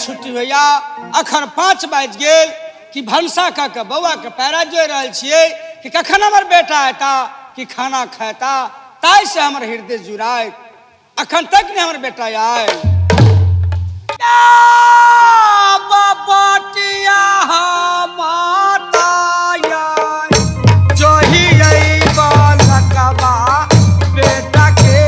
छुट्टी होइया, अखन 5 बाजि गेल कि भनसा कऽ के बौआ के पैरा जोड़ि रहल छियै कि कखन हमर बेटा एता कि खाना खेता, ताहिसँ हमर हृदय जुड़ायत। अखन तक नहि हमर बेटा आयल। बटिया माता जोही बालकबा बेटा के।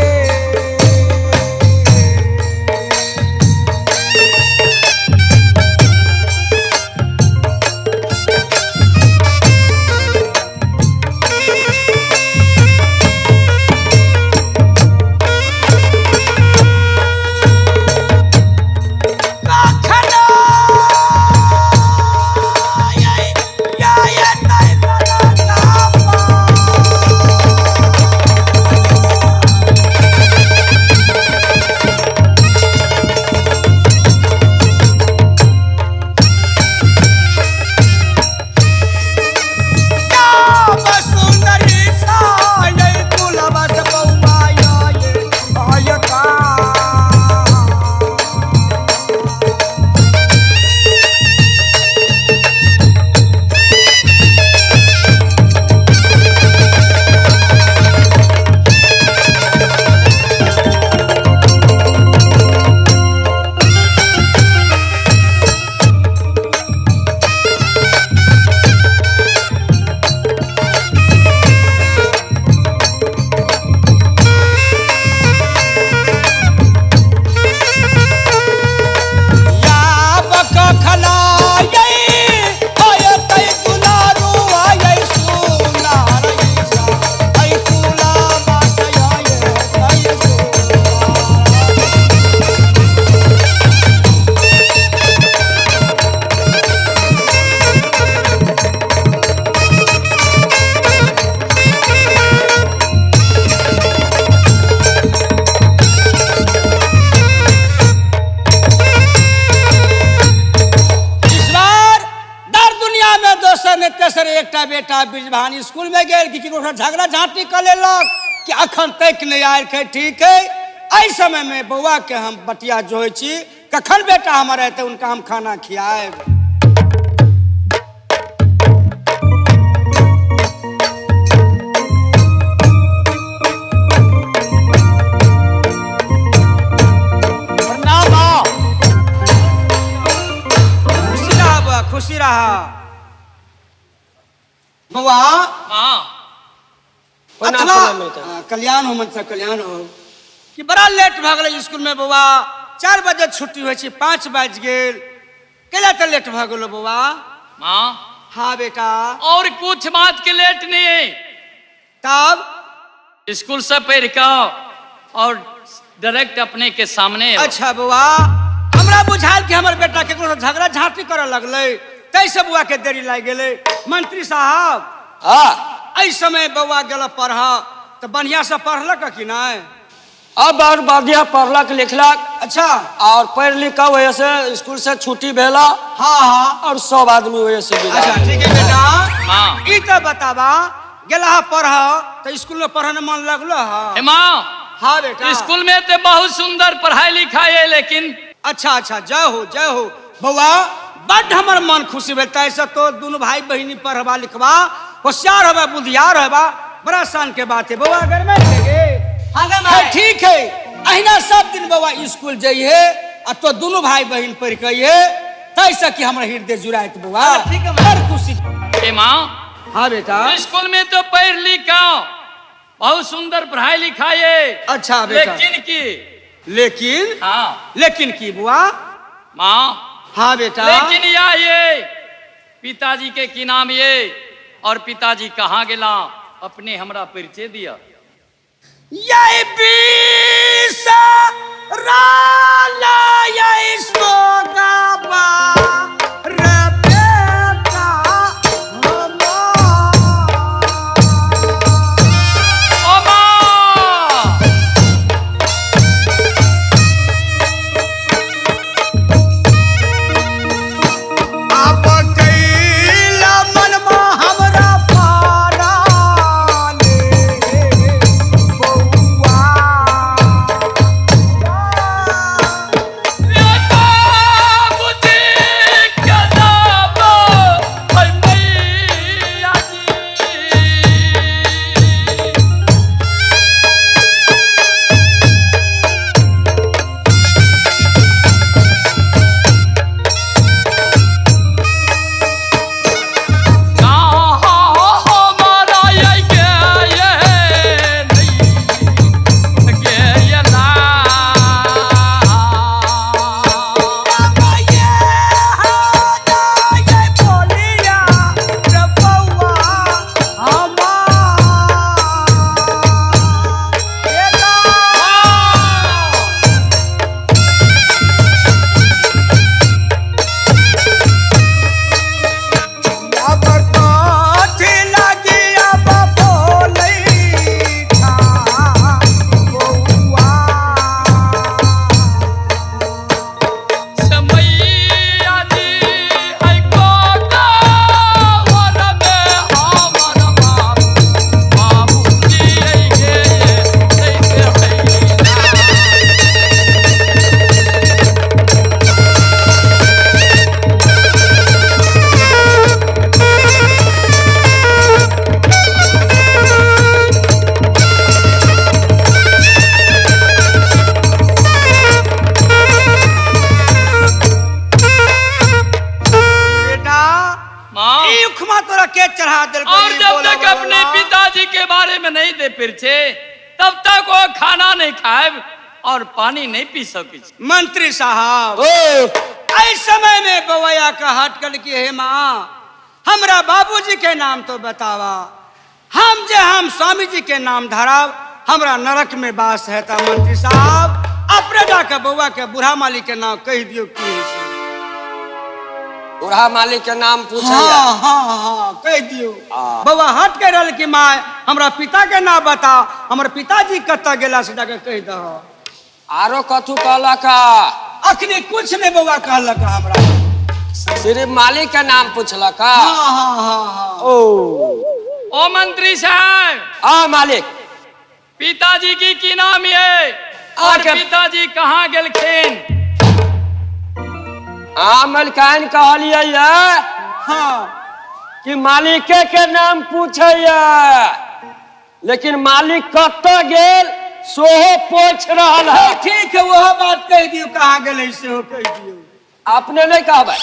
एकटा बेटा ब्रिजभान स्कूल में गेल कि केकरो झगड़ा झांटी कऽ लेलक कि अखन तक नहि आयल है। ठीक है, एहि समय में बौआ के हम बटिया जोहै छी, कखन बेटा हमर एतै उनका हम खाना खियाएब। प्रणाम माँ। खुशी रहा बौआ, खुशी रहा बौआ। हाँ अथवा कल्याण हो मनसा, कल्याण हो कि बड़ा लेट भऽ गेलै स्कूल में बौआ। 4 बजे छुट्टी होइ छै, 5 बाजि गेल, केला तऽ लेट भऽ गेलो बौआ? माँ। हाँ बेटा। और कुछ बात के लेट नहीं है। तब स्कूल से पढ़ के और डायरेक्ट अपने के सामने। अच्छा बौआ, हमरा बुझायल कि हमर बेटा केकरो से झगड़ा झांटी करऽ लगलै, ताहिसँ बौआ के देरी लागि गेलै। मंत्री साहब, हाँ, एहि समय बौआ गेल पढ़ तऽ बढ़िया से पढ़लक कि नहि? अब और बढ़िया पढ़लक लिखलक। अच्छा। और पढ़ लिख के वजह से स्कूल से छुट्टी भेला। हाँ हाँ। और सब आदमी वजह से विदा। अच्छा ठीक है बेटा। हाँ। ई तऽ बताबा, गेला पढ़ तऽ स्कूल में पढ़े में मन लगलो? हाँ हे माँ। हाँ बेटा। स्कूल में तो बहुत सुंदर पढ़ाई लिखाई है, लेकिन अच्छा अच्छा, जय हो जय हो बौआ, बड्ड हमर मन खुशी भेल। ताहिसँ तो दुनू भाई बहिनी पढ़बा लिखबा, होशियार हेबा, बुधियार हेबा, बड़ा शान के बात है बौआ। अगर मैं हाँ। ठीक है, अहिना सब दिन बौआ स्कूल जइहे आ तो दुनू भाई बहिन पढ़ के अइहे, ताहिसँ कि हमर हृदय जुड़ायत बौआ। ठीक है। बड़ खुशी। हे माँ। हाँ बेटा। स्कूल में तो पढ़ लिख बहुत सुंदर पढ़ाई लिखाई है। अच्छा बेटा। लेकिन की लेकिन? हाँ। लेकिन की बुआ? माँ। हाँ बेटा। लेकिन या ये पिताजी के की नाम ये और पिताजी कहाँ गेला, अपने हमरा परिचय दिया। यही बीसा राला यही सोगाबा रे बेटा हमार। ओ माँ। आप कैला मनमा हमरा पाराले बौआ। तोरा के चढ़ा देलको और ई जब बोला तक अपने वाला? पिताजी के बारे में नहीं दे परिचय तब तक वो खाना नहीं खाए और पानी नहीं पी सके छी। मंत्री साहब, ओ एहि समय में बौआ का हट कर की हे माँ, हमरा बाबूजी के नाम तो बतावा, हम जे हम स्वामी जी के नाम धराब हमरा नरक में वास है। ता मंत्री साहब अपने जाके बौआ के बूढ़ा मालिक के नाम कहि दियौ की होइ छै। बूढ़ा मालिक के नाम पूछैया। हाँ हाँ हाँ, कहि दियौ। आ। बौआ हट के रहल कि माँ हमरा पिता के नाम बता, हमर पिताजी कतऽ गेला से जाके कहि दह। आरो कथू कहलक? अखनी कुछ नहीं बौआ कहलक हमरा, सिर्फ मालिक के नाम पूछलक। हाँ हाँ हाँ हाँ। ओ ओ मंत्री साहब। आ मालिक। पिताजी की नाम ये और पिताजी कहाँ गेलखिन? आ मलिकाइन कहलियै ये हाँ कि मालिके के नाम पूछैया, लेकिन मालिक कतऽ गेल सोहो पूछ रहल है। ठीक है, वह बात कहि दियौ, कहाँ गेलै सेहो कहि दियौ। अपने नहीं कहबै?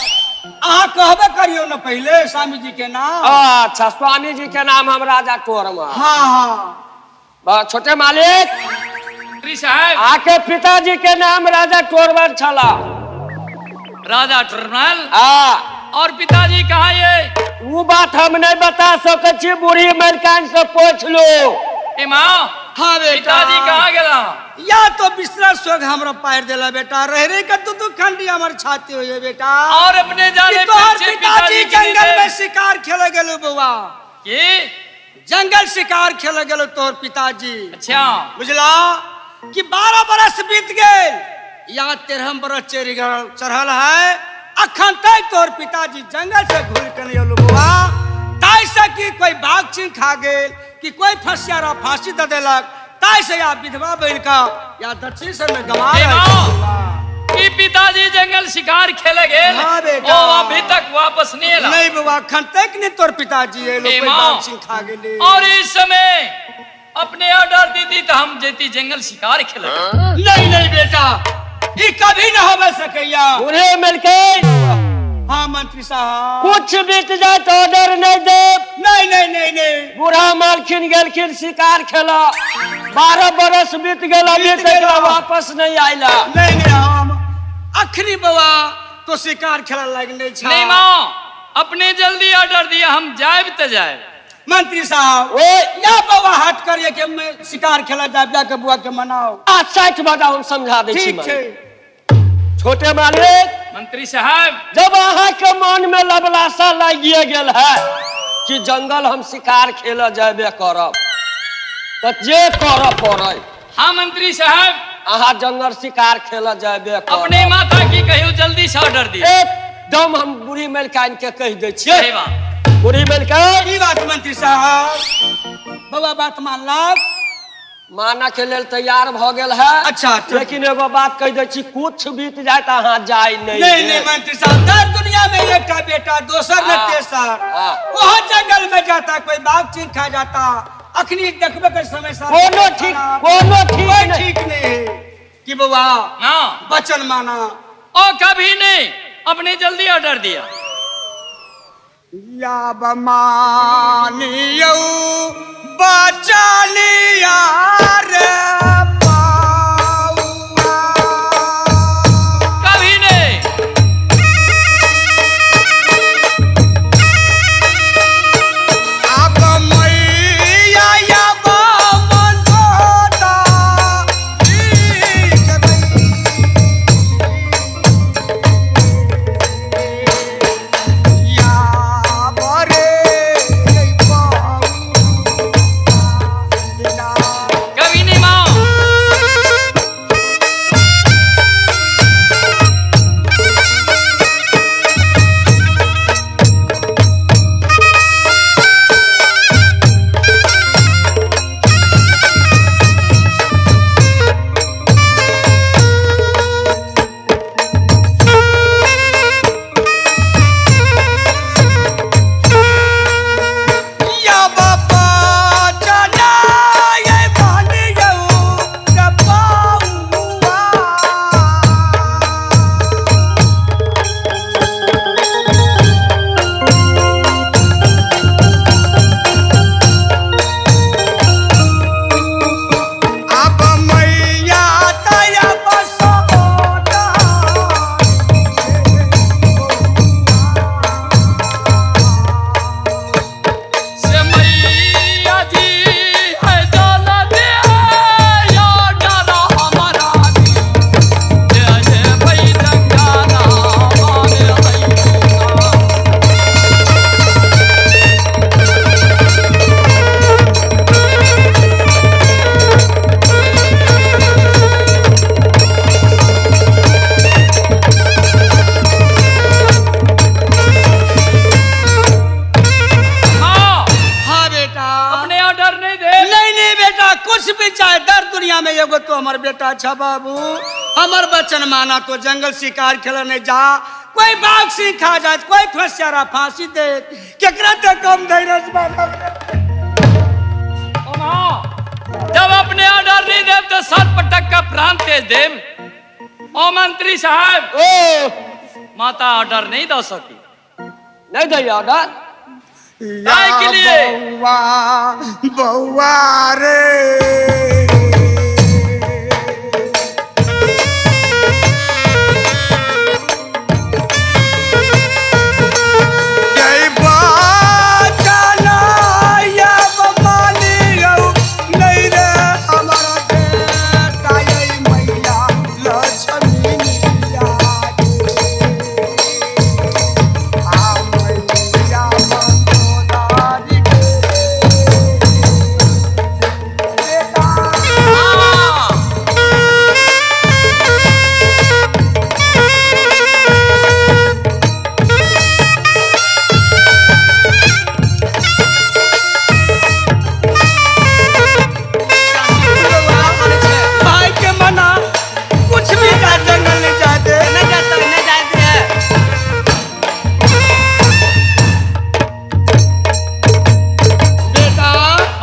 अहाँ कहबे करियौ ने पहिले स्वामी जी के नाम। अच्छा, स्वामी जी के नाम हम राजा टोरमा। हाँ हाँ। छोटे मालिक। मंत्री साहब। आके पिताजी के नाम राजा टोरवर छला। राजा टोरमल। आ और पिताजी कहाँ ये? वो बात हम नहीं बता सकै छी, बूढ़ी मलिकाइन से पूछ लो। ए माँ। हाँ बेटा। पिताजी कहाँ गेला? या तो बिस्तरा सोग हमरा पार देला बेटा, रह रही के दू दू खंडी हमर छाती होइए बेटा। और अपने जाने कि तोहर पीछे पिताजी पिताजी जंगल में शिकार खेले गेलो बौआ। की जंगल शिकार खेले गेलो तोहर पिताजी। अच्छा। बुझला कि 12 बरस बीत गेल या 13 बरस चढ़ चढ़ल है, अखन तक तोहर पिताजी जंगल से घूर के नहीं अयलो बौआ। ताहि से कि कोई बाघ चिन्ह खा गेल कि कोई फसियारा फांसी दे देलक, ताहि से या विधवा बन के या दक्षिण से में गंवा ए रहल माँ। छै बौआ। कि पिताजी जंगल शिकार खेले गेल? हाँ बेटा। ओ अभी तक वापस नहीं एला। नहीं बौआ, अखन तक नहीं तोर पिताजी अयलो, ए कोई माँ। बाघ चिन्ह खा गेलै। और इस समय अपने ऑर्डर दी दी तो हम जेती जंगल शिकार खेले। नहीं नहीं बेटा, ई कभी ना होबे सकैया। बूढ़े मलिकाइन। हाँ मंत्री साहब। कुछ बीत जाए तो ऑर्डर नहीं दे। नहीं नहीं नहीं नहीं। बूढ़ा मालखिन गेलखिन शिकार खेला, 12 बरस बीत गेल, अभी बीत तक गेला। वापस नहीं आयला। नहीं नहीं, हम अखनी बौआ तो शिकार खेला लगने छा। नहीं माँ, अपने जल्दी ऑर्डर दिया, हम जायब तो जाए। मंत्री साहब। ओ या बौआ हट करिए कि मैं शिकार खेला जाए, जाके बुआ के मनाओ। आ 60 बजा हम समझा दै छी। ठीक मालिक। छै। छोटे मालिक। मंत्री साहब। जब अहाँ के मन में लबलासा लागिए गेल है कि जंगल हम शिकार खेल जेबे करब, तो जे करऽ पड़ै। हाँ मंत्री साहब। अहाँ जंगल शिकार खेल जेबे करब। अपने माता की कहियो जल्दी से ऑर्डर दिया। एकदम हम बूढ़ी मलिकाइन के कहि दै छियै। सही बात। बूढ़ी मलिकाइन। की बात मंत्री साहब, बौआ बात मानलक? माना के लेल तैयार भ गेल है। अच्छा, अच्छा। लेकिन एगो बात कहि दै छी, कुछ बीत जाए तऽ अहाँ जाय नहीं। नहीं नहीं मंत्री साहब, दर दुनिया में एक बेटा, दोसर न हाँ, तेसर, हाँ। वह जंगल में जाता, कोई बाघ चीन खा जाता। अखनी देखबे के समय साहब कोनो ठीक, कोनो ठीक कोई नहीं। ठीक नहीं है कि बौआ हाँ वचन माना। ओ कभी नहीं, अपने जल्दी ऑर्डर दिया। या बमानियौ बचलिया रे पाउआ। कभी नहीं। अब मैया या बामन धोता ठीक भई। या बरे पाउआ। कभी नहीं माँ। एगो तो हमर बेटा छ बाबू, हमर बचन माना तो जंगल शिकार खेल नहीं जा, कोई बाघ सिंह खा जात, कोई फंसियारा फांसी दे, केकरा ते कम धैर्य बाबा। ओ माँ, जब अपने ऑर्डर नहीं देव तो सर पटक का प्राण तेज देव। ओ मंत्री साहब, ओ माता ऑर्डर नहीं दो सकी। नहीं दे ऑर्डर। काय के लिए? बौआ बौआ रे, जय बचना या बमालियौ, नहीं रे हमारा बेटा यै मैया लक्ष्मी निया गे। आ मैया मंदोदरी के बेटा। हाँ। भाई के मना कुछ भी ना जंगल नहीं जाते। नहीं जाता, नहीं जाते है। बेटा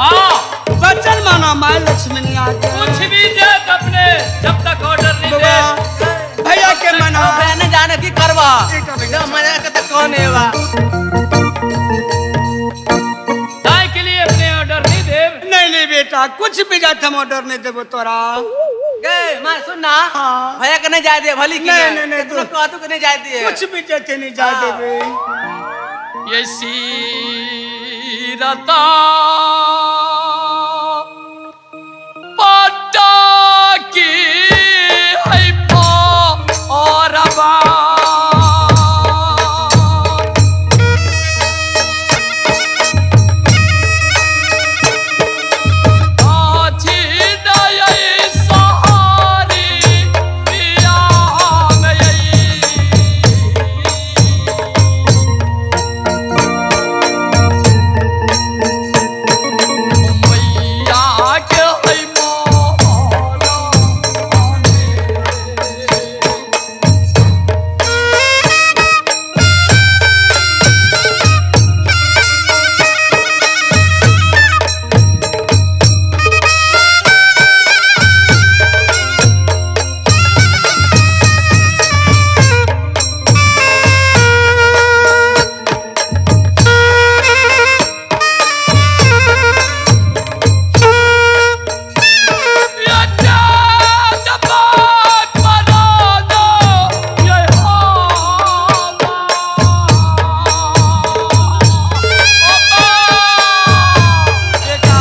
हाँ, बचन माना माय लक्ष्मी नहीं आते। कुछ भी देत अपने जब तक ऑर्डर नहीं बबा, दे। भैया के मना। ओ नहीं जाने की करवा मजा के तो कौन है बा। काय के लिए अपने ऑर्डर नहीं देव? नहीं नहीं बेटा, कुछ भी जाते हम ऑर्डर नहीं देबो तोरा। गे मां सुन ना, हाँ। भैया के नहीं जाए दे भली की नहीं, नहीं, नहीं, तू कहतू के नहीं जाए दे। कुछ भी जाते नहीं जा हाँ। देबे। ये सीरता पटा की है पो और बा। आछी दया सहारी पिया में। मैया के है मोहला। बेटा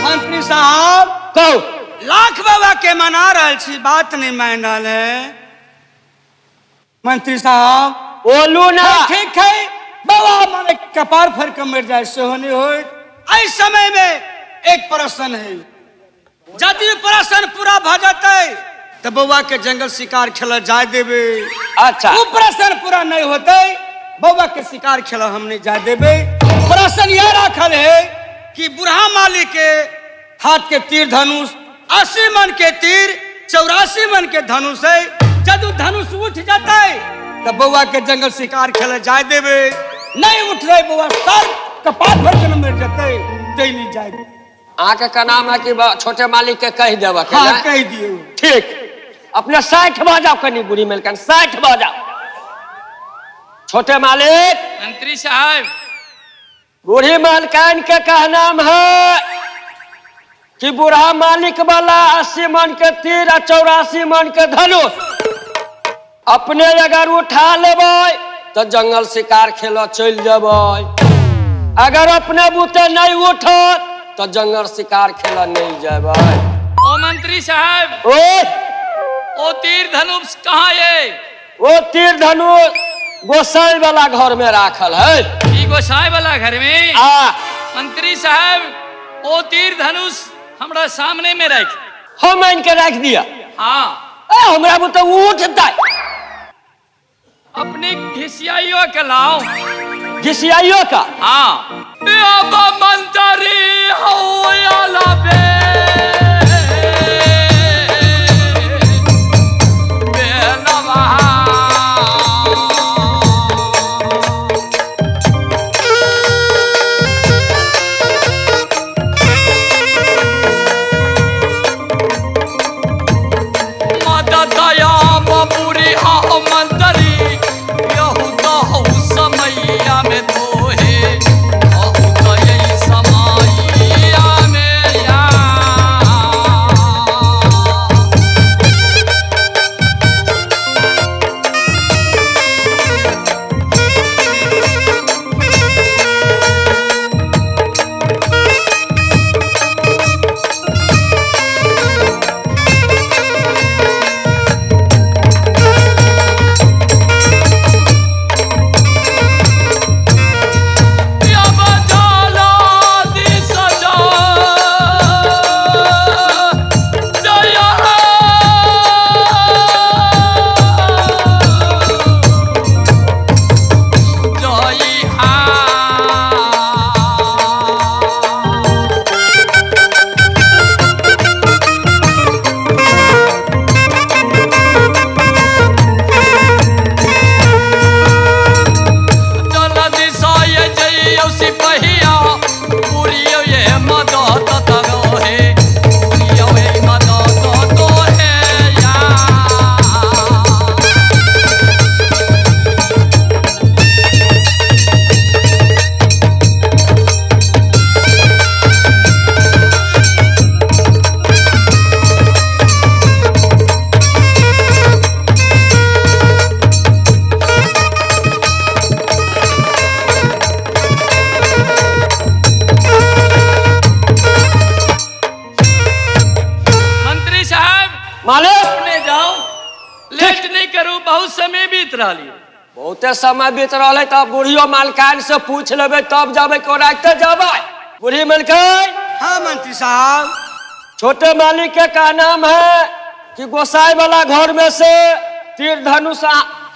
मंत्री साहब कहू। लाख बाबा के मना रहल छी, बात नहीं मान रहल है मंत्री साहब। बोलू ना। ठीक है बाबा, माने कपार फर के मर जाए सेहो नहीं होय। एहि समय में एक प्रश्न है, यदि प्रश्न पूरा भ जेतै तो बौआ के जंगल शिकार खेल जाय देबै। अच्छा। उ प्रश्न पूरा नहीं होतै, बौआ के शिकार खेल हम नहीं जाय देबै। प्रश्न यह राखल है कि कि बूढ़ा मालिक के हाथ के तीर धनुष 80 मन के तीर 84 मन के धनुष है। जदू धनुष उठ जाता है तो बउआ के जंगल शिकार खेले जाए देवे, नहीं उठ रहे बउआ सर कपार भर के न मर जते ते नहीं जाए। अहाँके का नाम है कि छोटे मालिक के कहि देबऽ के हाँ ने? कह दियो। ठीक, अपने 60 बजाओ कनी बुढ़ी मेलकन 60 बजाओ। छोटे मालिक। मंत्री साहब। बूढ़ी मालकान के कहना है कि बूढ़ा मालिक वाला 80 मन के तीर आ 84 मन के धनुष अपने अगर उठा लेबै तो जंगल शिकार खेल चल जेबै, अगर अपने बूते नहीं उठत तो जंगल शिकार खेल नहीं जेबै। ओ मंत्री साहब। ओ ओ तीर धनुष कहाँ ये? ओ तीर धनुष गोसाई वाला घर में राखल है। ई गोसाई वाला घर में? आ मंत्री साहब ओ तीर धनुष हमरा सामने में रख। हम आन के रख दिया। हाँ। ए हमरा बुते उठता। अपने घिसियाइयो के लाओ। घिसियाइयो का? हाँ। अब मंत्री हो आला बे बहुत समय बीत रहा है। बहुते समय बीत रहा है तब बुढ़ियो मालकान से पूछ लेबे तब जाबे कोराते जाबे। बूढ़ी मालकान। हाँ मंत्री साहब। छोटे मालिक के का नाम है कि गोसाई वाला घर में से तीर धनुष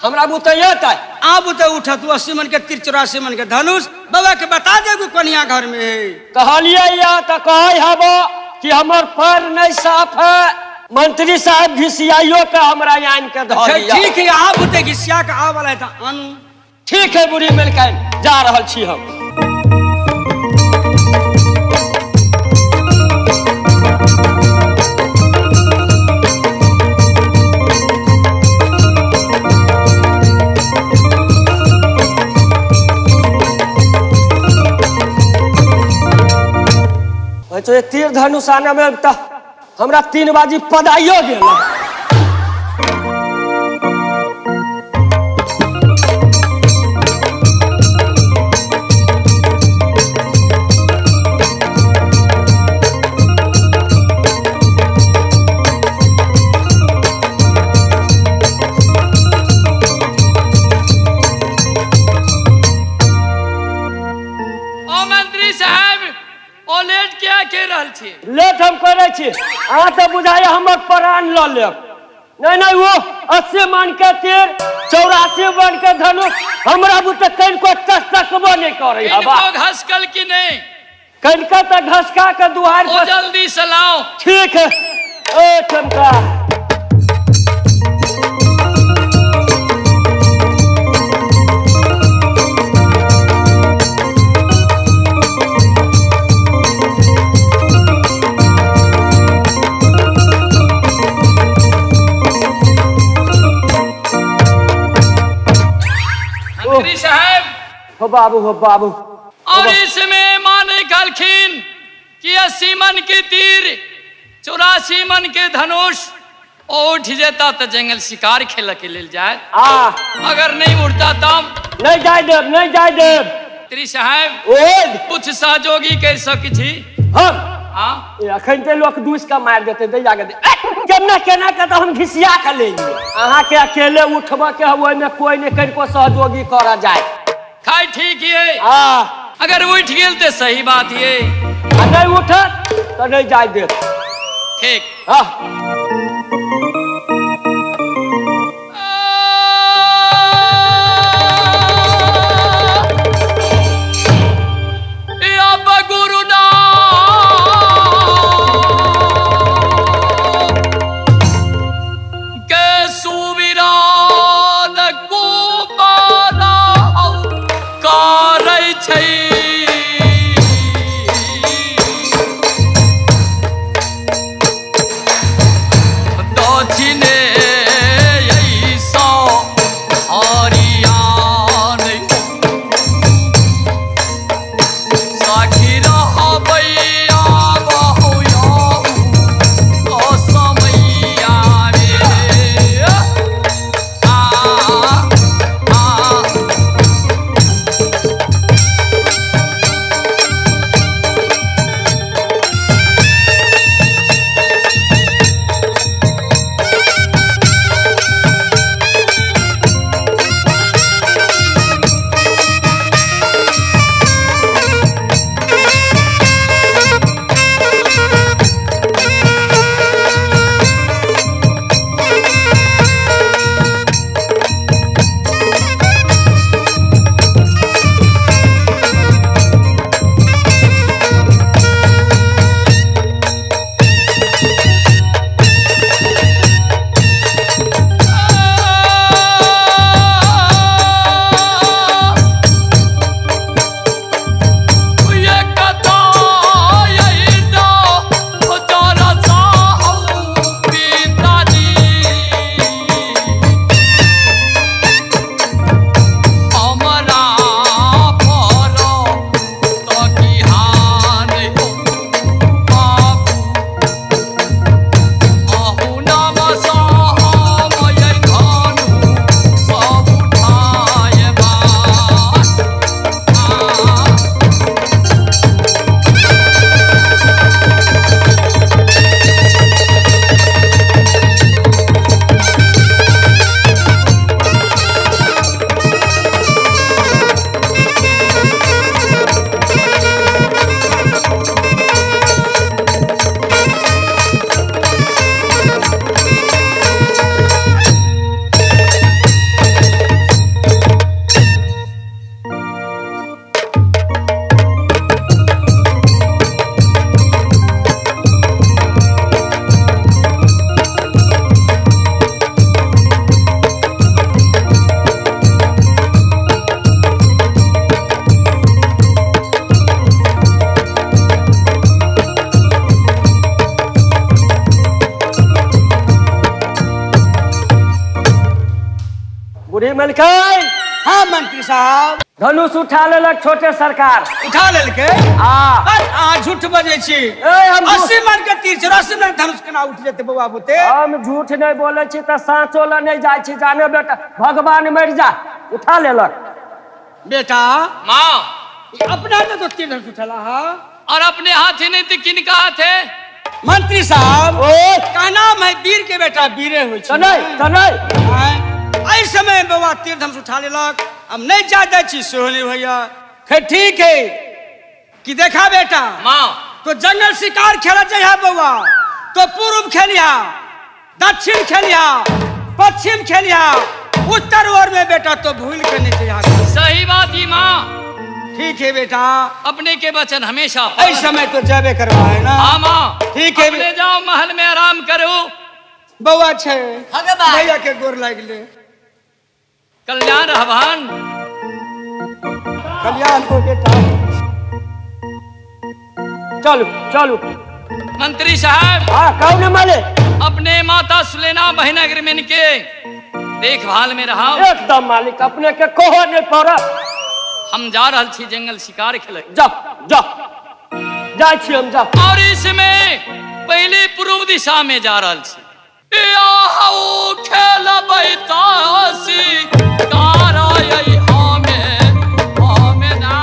हमरा बुते है। आ बुते उठा तू 80 मन के तीर 84 मन के धनुष बाबा के बता देगू कनिया घर में है। कहलिए या तो कहे हबो कि हमर पैर नहीं साफ है। मंत्री साहब घिसियाइयो का हमरा आन के धर लिया। ठीक है आ बुते घिसिया के आ वाला है त आनू। ठीक है बुढ़ी मेलकाइन जा रहल छी हम। तो ये तीर धनुष आने में तो हमरा 3 बाजी पदाइयो गेल। ओ मंत्री साहब ओ लेट क्या के रहल छी? लेट हम करै छी अहाँ तऽ बुझाइए हमर प्राण लऽ लेब। नहीं नहीं वो 80 मन के तीर 84 मन के धनुष हमरा बुते कनिको टस तकबो नहीं करै हबा। किनको घसकल की नहीं? कनिका तऽ घसका के दुआरि ओ पर। जल्दी से लाओ। ठीक है। ओ ठेमका, मंत्री साहब, हो बाबू, हो बाबू। और इसमें माने कहलखिन कि 80 मन के तीर, 84 मन के धनुष, ओ उठ जेता तो जंगल शिकार खेल के लेल जाए। आ अगर नहीं उठता तब नहीं जाय देब, नहीं जाय देब। मंत्री साहब, ओ कुछ सहयोगी कर सकै छी? हम हाँ। अखन ते लोक दूस के मारि देते, दैया के दे। केना केना के तऽ हम घिसिया के ले लियै। अहाँके अकेले उठबऽ के है, ओहिमे कोई ने कनिको सहयोगी करऽ जाय। खाय ठीक ये। आ अगर उठ गेल तो सही बात ये। आ नहीं उठत तऽ नहीं जाय देत। ठीक। हाँ। अब गुरु के सुविरान कुमारा करै छै। दक्षिणे ऐसा हरियाण साखी रहबैया बहुया असमैया रे। आ आ ये कथा यही तो जरा साहू पिताजी हमरा पर तो किहान हो बाबू अहु नाम साहमय धनु सब उठायबा। आ बूढ़ी मलकाइन। हाँ मंत्री साहब। धनुष उठा लेलक छोटे सरकार। उठा लेलकै? आ अरे, अहाँ झूठ बजै छी। ए, हम झूठ- 80 मन के तीर, 84 मन के धनुष केना उठ जेतै बौआ बुते? हम झूठ नहीं बोले छी तऽ साँचो लए नहीं जाइ छी। जाने बेटा, भगवान मरि जा, उठा लेलक। बेटा। माँ। अपना तो तीर धनुष उठेला हा। और अपने हाथ ही नहीं तो किनका हाथ है? मंत्री साहब, ओ का नाम है वीर के बेटा वीरे होइ तऽ छै। नहीं, तऽ नहीं। आँय, एहि समय बौआ तीर धनुष उठा लेलक, हम नहीं जा दै छी सेहो नहीं होइया। खैर ठीक है कि देखा बेटा। माँ। तो जंगल शिकार खेल जइहा बौआ, तो पूर्व खेलिहा, दक्षिण खेलिहा, पश्चिम खेलिहा, उत्तर ओर में बेटा तो भूल के नहीं जइहा। सही बात ही माँ। ठीक है बेटा। अपने के वचन हमेशा ऐ समय तो जाबे करवा है ना। हाँ माँ। ठीक है। अपने जाओ महल में आराम करो। बउआ छे हगे बा। भैया के गोर लागले। कल्याण रहवान। कल्याण हो बेटा। चलू चलू। मंत्री साहब। हाँ कहू ने मालिक। अपने माता सुलेना बहनगर में के देखभाल में रहा। एकदम मालिक, अपने के कोहो नहीं पड़त। हम जा रहल छी जंगल शिकार खेले। जा जा जाइ छी हम, जा। और इसमें पहले पूर्व दिशा में जा रहल छी। खेलबै तासी कारय हमे हमे ना।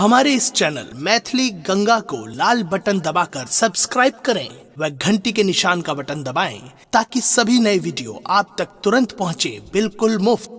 हमारे इस चैनल मैथिली गंगा को लाल बटन दबाकर सब्सक्राइब करें व घंटी के निशान का बटन दबाएं ताकि सभी नए वीडियो आप तक तुरंत पहुंचे बिल्कुल मुफ्त।